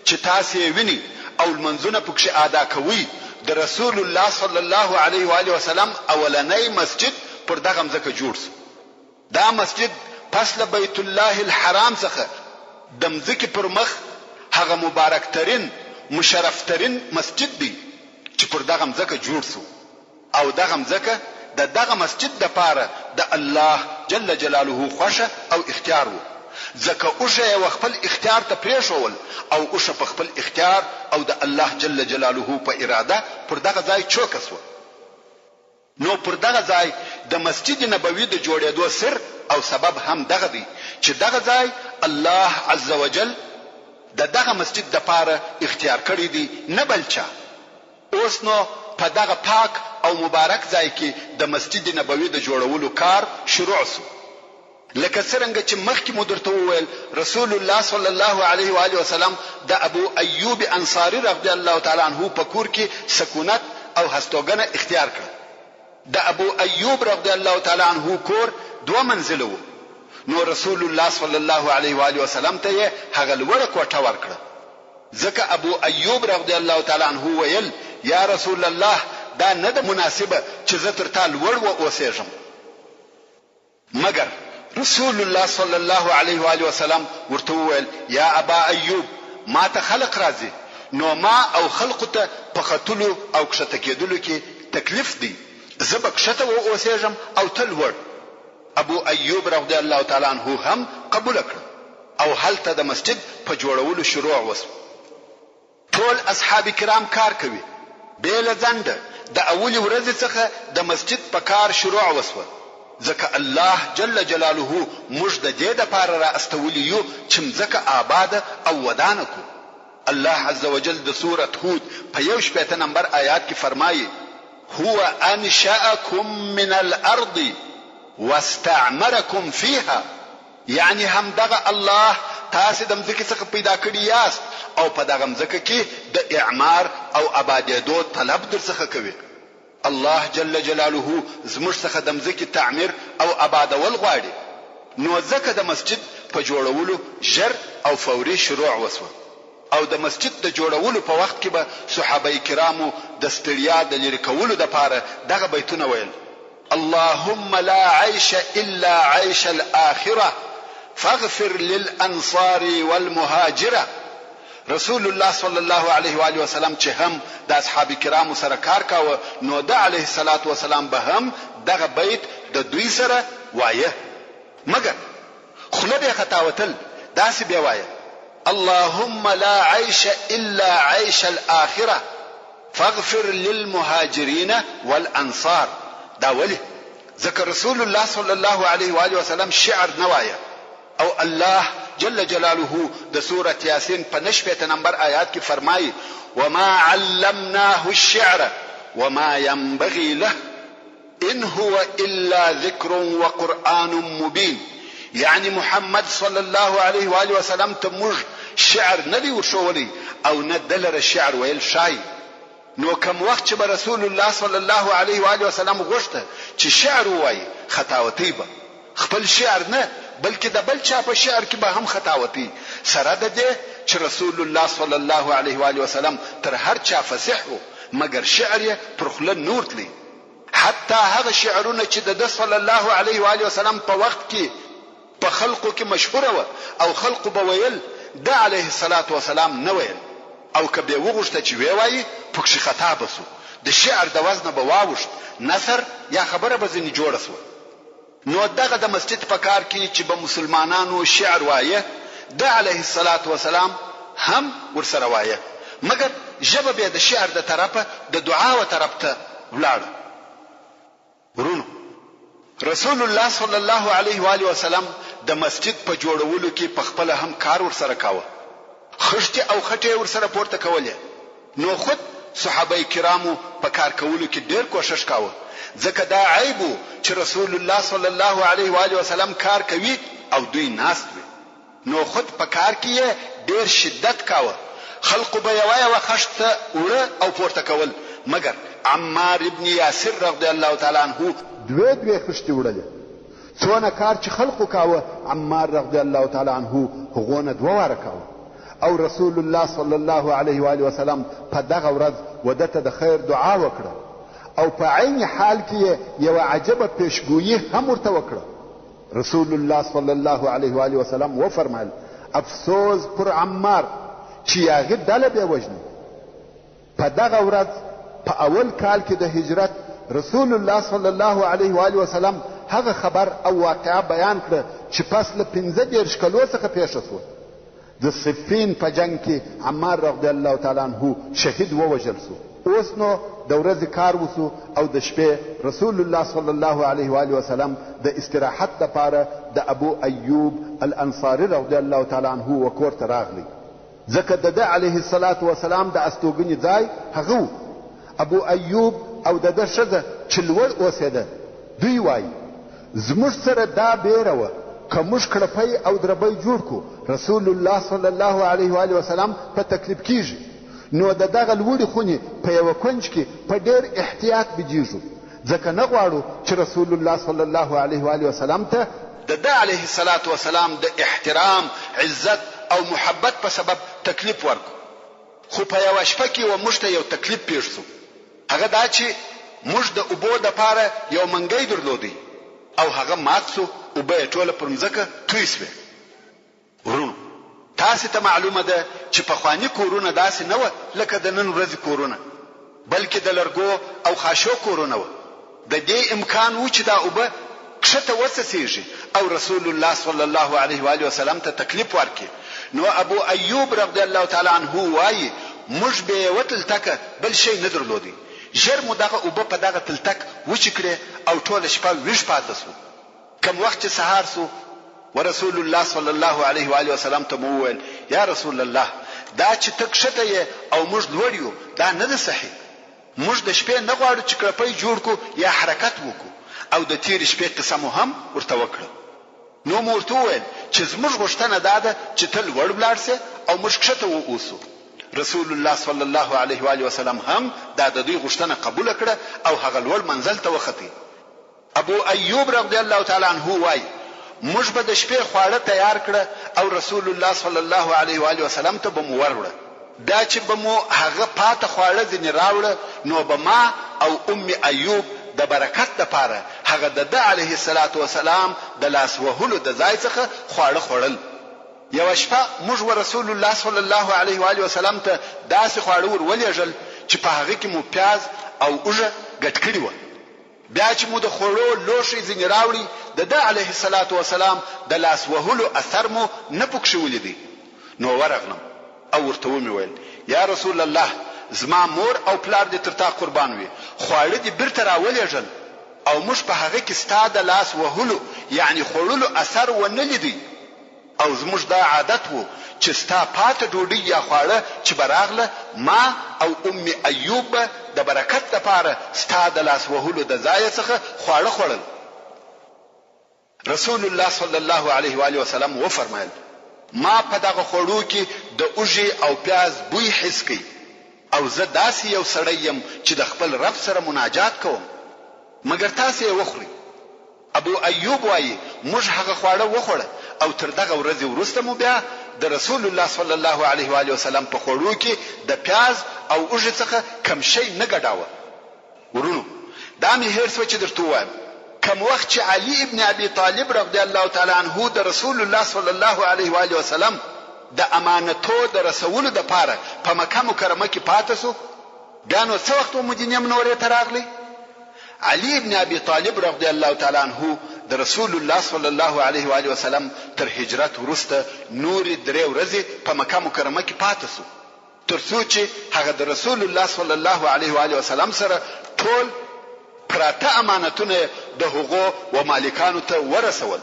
چې تاسې یې وینئ او لمنځونه پکښې ادا کوئ د رسول الله صلی الله علیه و آله وسلم اولنی مسجد پر دغه مځکه جوړ شو. دا مسجد پس له بیت الله الحرام څخه د مځکې پر مخ هغه مبارک ترین، مشرف ترین مسجد دی چې پر دغه مځکه جوړ شو او دغه مځکه د دغه مسجد دپاره د الله جل جلاله خوښه او اختیار وو ځکه اوښه یې وخپل اختیار ته پرېښوول او اوښه په خپل اختیار او د الله جل جلاله په اراده پر دغه ځای چوکه شوه. نو پر دغه ځای د مسجد نبوي د جوړېدو سر او سبب هم دغه دی چې دغه ځای الله عزوجل د دغه مسجد دپاره اختیار کړی دی نه بل چا. اوس نو په دغه پاک او مبارک ځای کې د مسجد نبوي د جوړولو کار شروع شو. لکه څرنګه چې مخکې مو درته وویل رسول الله صلی الله علیه و آله وسلم د ابو ایوب انصاري رضی الله تعالی عنه په کور کې سکونت او هستوګنه اختیار کړه. د ابو ایوب رضی الله تعالی عنه کور دوه منزله وو نو رسول الله صلی الله علیه و آله وسلم ته یې هغه لوړه کوټه ورکړه ځکه ابو ایوب رضی الله تعالی عنه ویل یا رسول الله دا نه ده مناسبه چې زه تر تا لوړ و اوسېږم. مګر رسول الله صلی الله علیه و آله وسلم ورته وویل، یا ابا ایوب! ما ته خلق راځي، نو ما او خلقو ته په ختلو او کښته کېدلو کې تکلیف دی، زه به کښته و اوسېږم او ته لوړ. ابو ایوب رضی الله تعالی عنه هم قبوله کړه او هلته د مسجد په جوړولو شروع وشوه. ټول اصحاب کرام کار کوي بې له ځنډه د اولي ورځي څخه د مسجد په کار شروع وسوه ځکه الله جل جلاله موږ د دې دپاره را استولي يو چي مځکه آباده او ودانه کړو الله عزوجل د سورة هود په 61 نمبر آيات کي فرمايي هو انشأکم من الارض واستعمرکم فيها یعنې همدغه الله تاسې د مځکې څخه پیدا کړي یاست او په دغه مځکه کې د اعمار او ابادېدو طلب درڅخه کوي. الله جل جلاله زموږ څخه د مځکې تعمیر او ابادول غواړي، نو ځکه د مسجد په جوړولو ژر او فوري شروع وشوه او د مسجد د جوړولو په وخت کې به صحابه کرامو د ستړیا د لیرې کولو لپاره دغه بیتونه ویل. اللهم لا عيش الا عيش الاخره فاغفر للانصار والمهاجره رسول الله صلی الله علیه و آله وسلم چې هم د اصحاب کرامو سره کار کاوه نو ده علیه الصلاة والسلام به هم دغه بیت د دوی سره وایه مګر خوله به یې خطاوتل داسې به وایه اللهم لا عيش الا عيش الاخره فاغفر للمهاجرين والانصار دا ولې؟ ځکه رسول الله صلی الله علیه و آله وسلم شعر نه وایه او الله جل جلاله د سورة یاسین په 69 نمبر آیات کې فرمایي وما علمناه الشعر وما ينبغي له ان هو الا ذکر وقرآن مبین یعنی محمد صلی الله علیه و آله وسلم ته موږ شعر نه دی ورښوولی او نه ده لره شعر ویل ښايي. نو کوم وخت چې به رسول الله صلی الله علیه و آله وسلم غوښته چې شعر ووايي خطاوتی به. خپل شعر نه بلکې د بل چا په شعر کې به هم خطاوتی، سره د دې چې رسول الله صلی الله علیه و آله وسلم تر هر چا فصیح وو مګر شعر یې پر خوله نه ورتلی. حتی هغه شعرونه چې د ده صلی الله علیه و آله وسلم په وخت کې په خلقو کې مشهوره وه او خلقو به ویل، ده علیه الصلوة والسلام نه ویل او که بې وغوښته چې وې وایي پکښې خطا به شو، د شعر د وزنه به واوښت، نثر یا خبره به ځنې جوړه شوه. نو دغه د مسجد په کار کې چې به مسلمانانو شعر وایه، ده علیه الصلوة والسلام هم ورسره وایه، مګر ژبه بې د شعر د طرفه د دعا و طرف ته ولاړه. وروڼو! رسول الله صلی الله علیه و آله وسلم د مسجد په جوړولو کې په خپله هم کار ورسره کاوه، خښتې او خټې یې ورسره پورته کولې، نو خود صحابه کرامو په کار کولو کې ډېر کوښښ کاوه، ځکه دا عیب و چې رسول الله صلی الله علیه و آله وسلم کار کوي او دوی ناست وي. نو خود په کار کې یې ډېر شدت کاوه، خلقو به یوه یوه خښته وړه او پورته کول، مګر عمار ابن یاسر رضی الله تعالی عنه دوې دوې خښتې وړلې، څونه کار چې خلقو کاوه عمار رضی الله تعالی عنه هغو نه دوه واره کاوه او رسول الله صلی الله علیه و آله وسلم په دغه ورځ وده ته د خیر دعا وکړه او په عین حال کې یې یوه عجبه پیشګویي هم ورته وکړه. رسول الله صلی الله علیه و آله وسلم وفرمایل، افسوز پر عمار چې یاغي ډله بې وژني. په دغه ورځ په اول کال کې د هجرت رسول الله صلی الله علیه و آله وسلم هغه خبر او واقعه بیان کړه چې پس له 35 کلو څخه پېښه شوه. د صفین په جنګ کې عمار رضی الله تعالی عنه شهید ووژل شو. اوس نو د ورځې کار وشو او د شپې رسول الله صلی الله علیه و آله وسلم د استراحت لپاره د ابو ایوب الانصاري رضی الله تعالی عنه و کور ته راغلی ځکه د ده علیه الصلاة والسلام د استوګنې ځای هغه و. ابو ایوب او د ده ښځه چې لوړ اوسېده دوی وايي، زموږ سره دا بېره وه که موږ کړپی او دربی جوړ کړو رسول الله صلی الله علیه و آله وسلم په تکلیف کیږي نو د دغه لوړې خونې په یوه کونج کې په ډېر احتیاط بیدیږو ځکه نه غواړو چې رسول الله صلی الله علیه و آله وسلم ته د ده علیه الصلوة والسلام د احترام، عزت او محبت په سبب تکلیف ورکړو. خو په یوه شپه کې و موږ ته یو تکلیف پېښ شو. هغه دا چې موږ د اوبو دپاره یو منګی درلودی او هغه مات شو، اوبه یې ټوله پر مځکه توی شوې. وروڼو! تاسې ته معلومه ده چې پخواني کورونه داسې نه وه لکه د نن ورځې کورونه، بلکې د لرګو او خاشو کورونه وه. د دې امکان وو چې دا اوبه کښته وڅڅېږي او رسول الله صلی الله علیه و آله وسلم ته تکلیف ورکړي، نو ابو ایوب رضی الله تعالی عنه وايي، موږ بې یوه تلتکه بل شی نه درلودی، ژر مو دغه اوبه په دغه تلتک وچې کړې او ټوله شپه ویښ پاته شوو، کوم وخت چې سهار شو ورسول الله صلی الله علیه و آله وسلم ته مو وویل، یا رسول الله! دا چې ته کښته یې او موږ لوړ یو دا نه ده صحیح. موږ د شپې نه غواړو چې کړپی جوړ کړو یا حرکت وکړو او د تېرې شپې قصه مو هم ورته وکړه. نو مو ورته وویل چې زموږ غوښتنه دا ده چې ته لوړ ولاړ شې او موږ کښته و اوسو. رسول الله صلی الله علیه و آله وسلم هم دا د دوی غوښتنه قبوله کړه او هغه لوړ منزل ته وختی. ابو ایوب رضی الله تعالی عنه وايي، موږ به د شپې خواړه تیار کړه او رسول الله صلی الله علیه و آله وسلم ته به مو وروړه، بیا چې به مو هغه پاته خواړه ځینې راوړه نو به ما او ام ایوب د برکت لپاره هغه د ده علیه الصلوة والسلام د لاس وهلو د ځای څخه خواړه خوړل. یوه شپه موږ ورسول الله صلی الله علیه و آله وسلم ته داسې خواړه ور ولېږل چې په هغه کې مو پیاز او اوږه ګډ کړي وه. بیا چې مو د خوړو لوښی ځینې راوړی، د ده علیه الصلوة والسلام د لاس وهلو اثر مو نه پکښې ولیدی، نو ورغلم او ورته ومې ویل، یا رسول الله! زما مور او پلار دې تر تا قربان وي، خواړه دې بیرته راولېږل او موږ په هغه کې ستا د لاس وهلو یعنې خوړلو اثر ونه لیدی. او زموږ دا عادت وو چې ستا پاته ډوډۍ یا خواړه چې به راغله ما او ام ایوب به د برکت لپاره ستا د لاس وهلو د ځایه څخه خواړه خوړل. رسول الله صلی الله علیه وآله وسلم وفرمایل، ما په دغه خوړو کې د اوږې او پیاز بوی حس کړ او زه داسې یو سړی یم چې د خپل رب سره مناجات کوم. مګر تاسې یې وخورئ. ابو ایوب وايي، موږ هغه خواړه وخوړه او تر دغه ورځې وروسته مو بیا د رسول الله صلی الله علیه و آله وسلم په خوړو کې د پیاز او اوږې څخه کوم شی نه ګډاوه. وروڼو! دا مې هېر شوه چې درته ووایم، کوم وخت چې علي ابن ابي طالب رضی الله تعالی عنه د رسول الله صلی الله علیه و آله وسلم د امانتو د رسولو لپاره په مکه مکرمه کې پاتې شو، بیا نو څه وخت و مدینې منورې ته راغلی؟ علي ابن ابي طالب رضی الله تعالی عنه د رسول الله صلی الله علیه و آله وسلم تر هجرت وروسته نورې درې ورځې په مکه مکرمه کې پاتې شو تر څو چې هغه د رسول الله صلی الله علیه و آله وسلم سره ټول پراته امانتونه د هغو و مالکانو ته ورسول.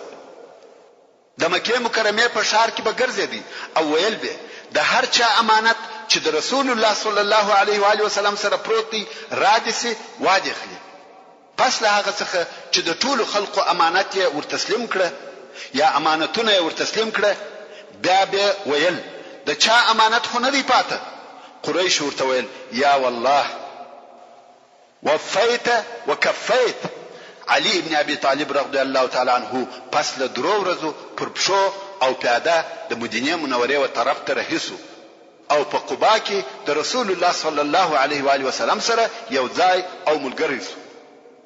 د مکې مکرمې په ښار کې به ګرځېدی او ویل بې، د هر چا امانت چې د رسول الله صلی الله علیه و آله وسلم سره پروت دی را دې شي وادې خلي. پس له هغه څخه چې د ټولو خلقو امانت یې ورتسلیم کړه یا امانتونه یې ورتسلیم کړه بیا بې ویل، د چا امانت خو نه دی پاته؟ قریشو ورته ویل، یا والله! وفیت وکفیت، علی ابن ابی طالب رضی الله تعالی عنه پس له درو ورځو پر پښو او پیاده د مدینې منورې و طرف ته رهي شو او په قباء کې د رسول الله صلی الله علیه وآله وسلم سره یو ځای او ملګری شو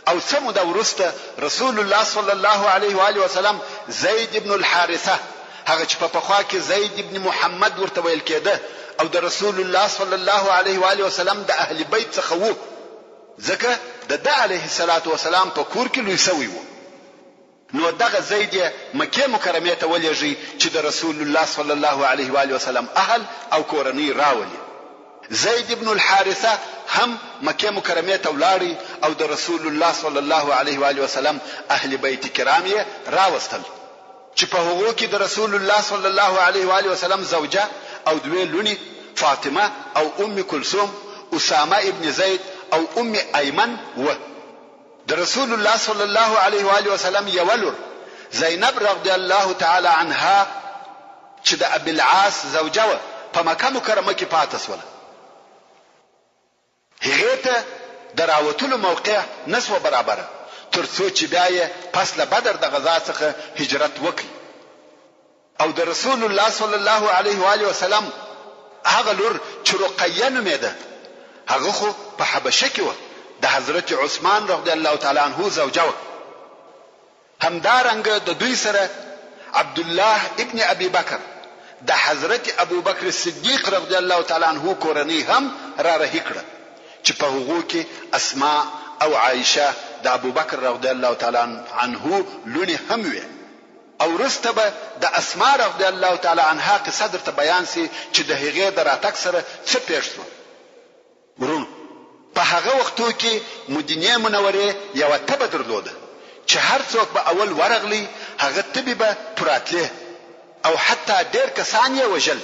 او څه موده وروسته رسول الله صلی الله علیه وآله وسلم زید ابن الحارثه هغه چې په پخوا کې زید ابن محمد ورته ویل کېده او د رسول الله صلی الله علیه و آله وسلم د اهل بیت څخه وو، ځکه د ده علیه الصلوة والسلام په کور کې لوی شوی وو، نو دغه زید یې مکې مکرمې ته ولېږی چې د رسول الله صلی الله علیه و آله وسلم اهل او کورنۍ راولي. زید بن الحارثه هم مکې مکرمې ته ولاړی او د رسول الله صلی الله علیه و آله وسلم اهل بیت کرام یې راوستل. چې په هغو کې د رسول الله صلی الله علیه و آله وسلم زوجه او دوې لوڼې فاطمه او ام کلثوم، اسامه ابن زید او ام ایمن وه. د رسول الله صلی الله علیه و آله وسلم یوه لور زینب رضی الله تعالی عنها چې د ابي العاص زوجه وه په مکه مکرمه کې پاته شوله. هغې ته د راوتلو موقع نه شوه برابره تر څو چې بیا یې پس له بدر د غزا څخه هجرت وکړ او د رسول الله صلی الله علیه و آله وسلم هغه لور چې رقیه نومېده هغه خو په حبشه کې وه د حضرت عثمان رضی الله تعالی عنه زوجه وه. همدارنګه د دوی سره عبدالله ابن ابي بکر د حضرت ابوبکر صدیق رضی الله تعالی عنه کورنۍ هم را رهي کړه چې په هغو کې اسماء او عائشه د ابوبکر رضی الله تعالی عنه لوڼې هم وې او وروسته به د اسماء رضی الله تعالی عنها قصه درته بیان شي چې د هغې د راتګ سره څه پېښ شوه. وروڼو! په هغه وختو کې مدینې منورې یوه تبه درلوده چې هر څوک به اول ورغلی هغه تبې به پر راتلې او حتی ډېر کسان یې وژل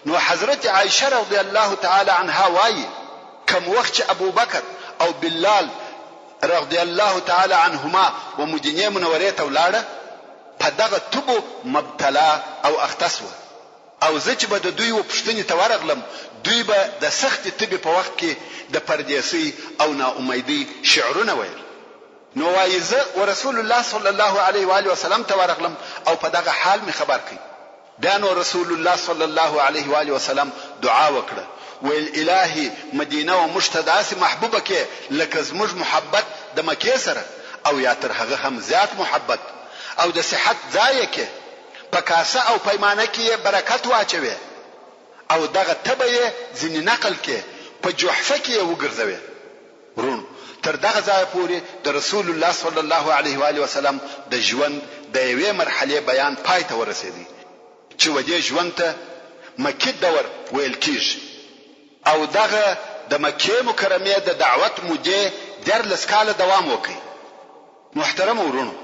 نو حضرت عائشه رضی الله تعالی عنها وایي کوم وخت چې ابوبکر او بلال رضی الله تعالی عنهما و مدینې منورې ته ولاړه په دغه تبو مبتلا او اخته شوه. او زه چې به د دوی و پوښتنې ته ورغلم، دوی به د سختې تبې په وخت کې د پردېسۍ او نا امیدۍ شعرونه ویل. نو وایي زه و رسول الله صلی الله علیه و آله وسلم ته ورغلم او په دغه حال مې خبر کړ. بیا نو رسول الله صلی الله علیه و آله وسلم دعا وکړه، ویل الهي مدینه و موږ ته داسې محبوبه کړې لکه زموږ محبت د مکې سره او یا تر هغه هم زیات محبت او د صحت ځای یې کړې. په کاسه او پیمانه کې یې برکت واچوې او دغه تبه یې ځینې نقل کړې، په جحفه کې یې وګرځوې. وروڼو! تر دغه ځایه پورې د رسول الله صلی الله علیه وآله وسلم د ژوند د یوې مرحلې بیان پای ته ورسېدی چې و دې ژوند ته مکي دور ویل کېږي او دغه د مکې مکرمې د دعوت مودې 13 کاله دوام وکړ. محترمو وروڼو!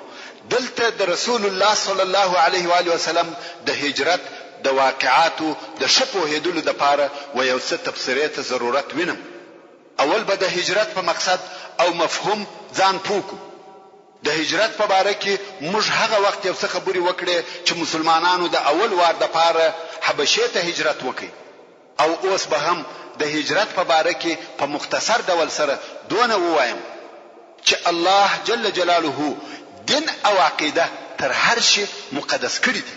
دلته د رسول الله صلی الله علیه و آله وسلم د هجرت د واقعاتو د ښه پوهېدلو لپاره و یو څه تبصرې ته ضرورت وینم. اول به د هجرت په مقصد او مفهوم ځان پوه کړو. د هجرت په باره کې موږ هغه وخت یو څه خبرې وکړې چې مسلمانانو د اول وار دپاره حبشې ته هجرت وکړ او اوس به هم د هجرت په باره کې په مختصر ډول سره دونه ووایم چې الله جل جلاله دین او عقیده تر هر شي مقدس کړي دي.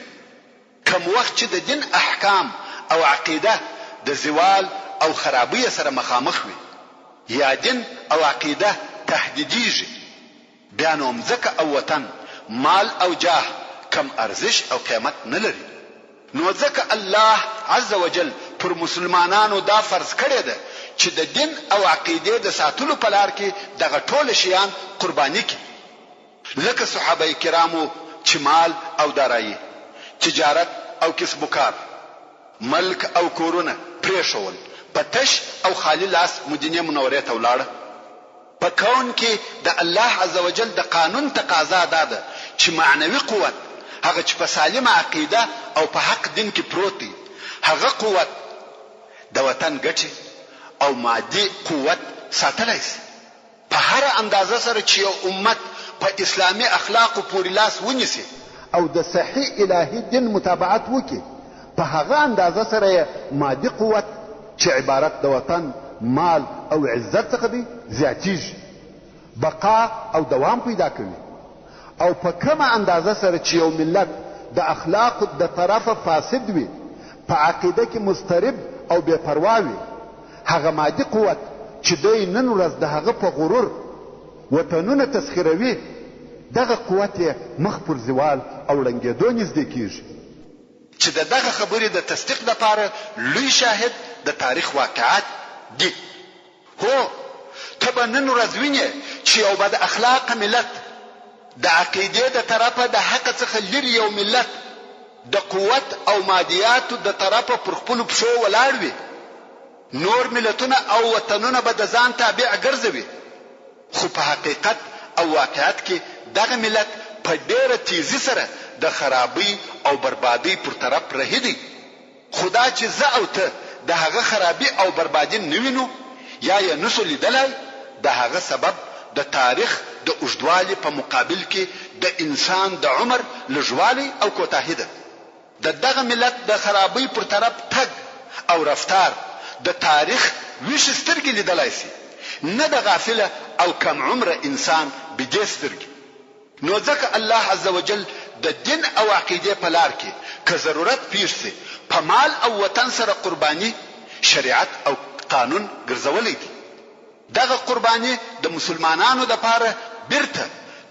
کوم وخت چې د دین احکام او عقیده د زوال او خرابۍ سره مخامخ وي یا دین او عقیده تهدیدیږي بیا نو مځکه او وطن، مال او جاه کوم ارزش او قیمت نه لري. نو ځکه الله عز وجل پر مسلمانانو دا فرض کړې ده چې د دین او عقیدې د ساتلو په لار کې دغه ټوله شیان قرباني کړي. لکه صحابه کرامو چې مال او دارایي، تجارت او کسب و کار، ملک او کورونه پرېښول، په تش او خالي لاس مدینې منورې ته ولاړه. په کون کې د الله عزوجل د قانون تقاضا دا ده چې معنوي قوت، هغه چې په سالمه عقیده او په حق دین کې پروت دی، هغه قوت د وطن ګټې او مادي قوت ساتلای شي. په هره اندازه سره چې یو امت په اسلامي اخلاقو پورې لاس ونیسي او د صحیح الهي دین متابعت وکړي، په هغه اندازه سره یې مادي قوت چې عبارت د وطن، مال او عزت څخه دی زیاتیږي، بقا او دوام پیدا کوي او په کومه اندازه سره چې یو ملت د اخلاقو د طرفه فاسد وي، په عقیده کې مضطرب او بې پروا وي، هغه مادي قوت چې دی نن ورځ د هغه په غرور وطنونه تسخیروي، دغه قوت یې مخ پر زوال او ړنګېدو نږدې کېږي. چې د دغه خبرې د تصدیق لپاره لوی شاهد د تاریخ واقعات دي. هو! ته به نن ورځ وینې چې یو بد اخلاقه ملت، د عقیدې د طرفه د حقه څخه لرې یو ملت د قوت او مادیاتو د طرفه پر خپلو پښو ولاړ وي، نور ملتونه او وطنونه به د ځان تابع ګرځوي، خو په حقیقت او واقعیت کې دغه ملت په ډېره تیزي سره د خرابۍ او بربادۍ پر طرف رهي دی. خو دا چې زه او ته د هغه خرابي او بربادي نه وینو یا یې نه شو لیدلای، د هغه سبب د تاریخ د اوږدوالي په مقابل کې د انسان د عمر لږوالی او کوتاهي ده. د دغه ملت د خرابۍ پر طرف تګ او رفتار د تاریخ ویښې سترګې لیدلای شي، نه د غافله او کم عمره انسان بیدې سترګې. نو ځکه الله عزوجل د دین او عقیدې په لار کې که ضرورت پېښ شي په مال او وطن سره قرباني شریعت او قانون ګرځولی دی. دغه قرباني د مسلمانانو لپاره بیرته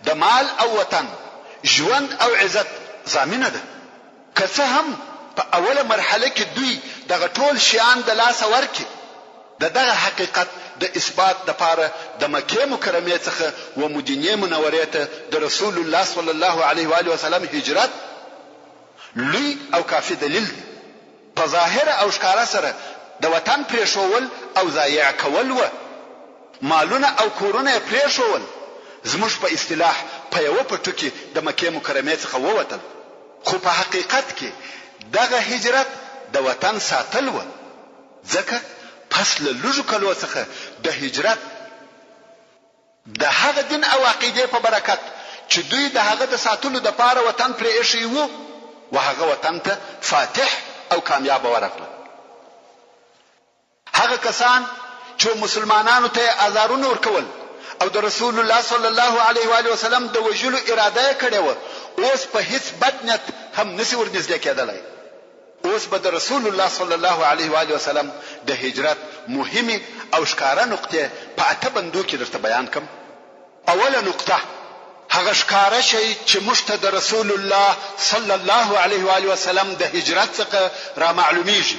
د مال او وطن، ژوند او عزت ضامنه ده. که څه هم په اوله مرحله کې دوی دغه ټول شیان د لاسه ورکړي، د دغه حقیقت د اثبات لپاره د مکې مکرمې څخه و مدینې منورې ته د رسول الله صلی الله علیه و آله وسلم هجرت لوی او کافي دلیل دی. په ظاهره او ښکاره سره د وطن پرېښوول او ضایع کول وه، مالونه او کورونه یې پرېښوول، زموږ په اصطلاح په یوه پټو کې د مکې مکرمې څخه ووتل. خو په حقیقت کې دغه هجرت د وطن ساتل وه، ځکه پس له لږو کلو څخه د هجرت د هغه دین او عقیدې په برکت چې دوی د هغه د ساتلو دپاره وطن پرې ایښی وو، و هغه وطن ته فاتح او کامیابه ورغله. هغه کسان چې مسلمانانو ته یې ازارونه ورکول او د رسول الله صلی الله علیه و آله وسلم د وژلو اراده یې کړې وه، اوس په هیڅ بد نیت هم نه شي ورنږدې کېدلای. اوس به د رسول الله صلی الله علیه و آله وسلم د هجرت مهمې او ښکاره نقطې په اته بندو کې درته بیان کړم. اوله نقطه، هغه ښکاره شی چې موږ ته د رسول الله صلی الله علیه و آله وسلم د هجرت څخه رامعلومیږي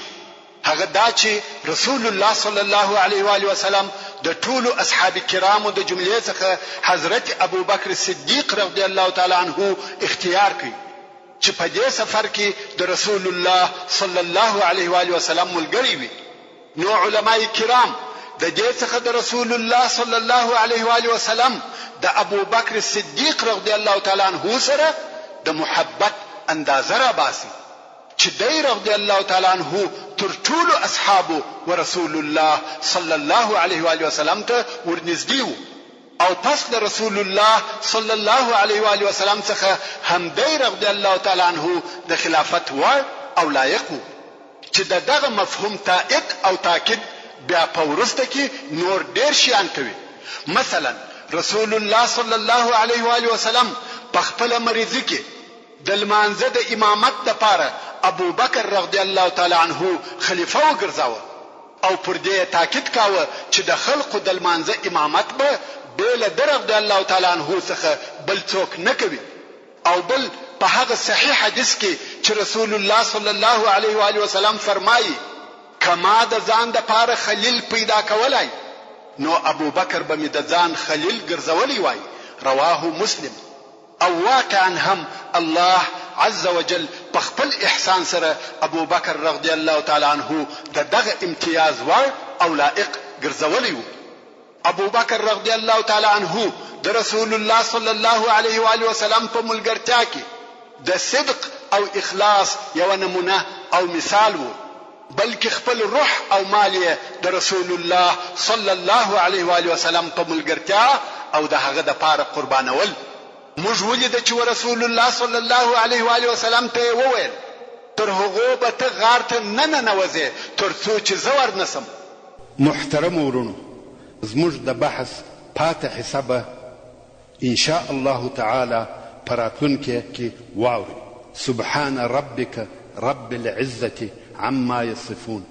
هغه دا چې رسول الله صلی الله علیه و آله وسلم د ټولو اصحاب کرامو د جملې څخه حضرت ابوبکر صدیق رضی الله تعالی عنه اختیار کړ چې په دې سفر کې د رسول الله صلی الله علیه و آله وسلم ملګری وي. نو علماء کرام د دې څخه د رسول الله صلی الله علیه و آله وسلم د ابوبکر صدیق رضی الله تعالی عنه سره د محبت اندازه راباسي چې دی رضی الله تعالی عنه تر ټولو اصحابو ورسول الله صلی الله علیه و آله وسلم ته ورنږدې وو. او پس له رسول الله صلی الله علیه و آله وسلم څخه هم دی رضی الله تعالی عنه د خلافت وړ او لایق وو چې د دغه مفهوم تائید او تاکید بیا په وروسته کې نور ډېر شیان کوي مثلا رسول الله صلی الله علیه و آله وسلم په خپله مریضي کې د لمانځه د امامت لپاره ابوبکر رضی الله تعالی عنه خلیفه وګرځاوه او پر دې یې تاکید کاوه چې د خلقو د لمانځه امامت به بې له ده رضی الله تعالی عنه څخه بل څوک نه کوي او بل په هغه صحیح حدیث کې چې رسول الله صلی الله علیه وآله وسلم فرمایي، که ما د ځان لپاره خلیل پیدا کولای نو ابوبکر به مې د ځان خلیل ګرځولی وای، رواه مسلم. او واقعا هم الله عزوجل په خپل احسان سره ابوبکر رضی الله تعالی عنه د دغه امتیاز وړ او لایق ګرځولی وو. ابوبکر رضی الله تعالی عنه د رسول الله صلی الله علیه و آله وسلم په ملګرتیا کې د صدق او اخلاص یوه نمونه او مثال وو، بلکې خپل روح او مال یې د رسول الله صلی الله علیه و آله وسلم په ملګرتیا او د هغه دپاره قربانول. موږ ولیده چې ورسول الله صلی الله علیه و آله وسلم ته یې وویل، تر هغو به ته غار ته نه ننوځې تر څو چې زه ورنه شم. محترمو وروڼو زموږ د بحث پاته حصه به ان شاء الله تعالی په راتلونکې کې واورئ. سبحان ربک رب العزة عما يصفون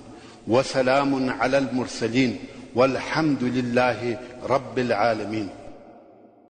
وسلام علی المرسلین والحمد لله رب العالمین.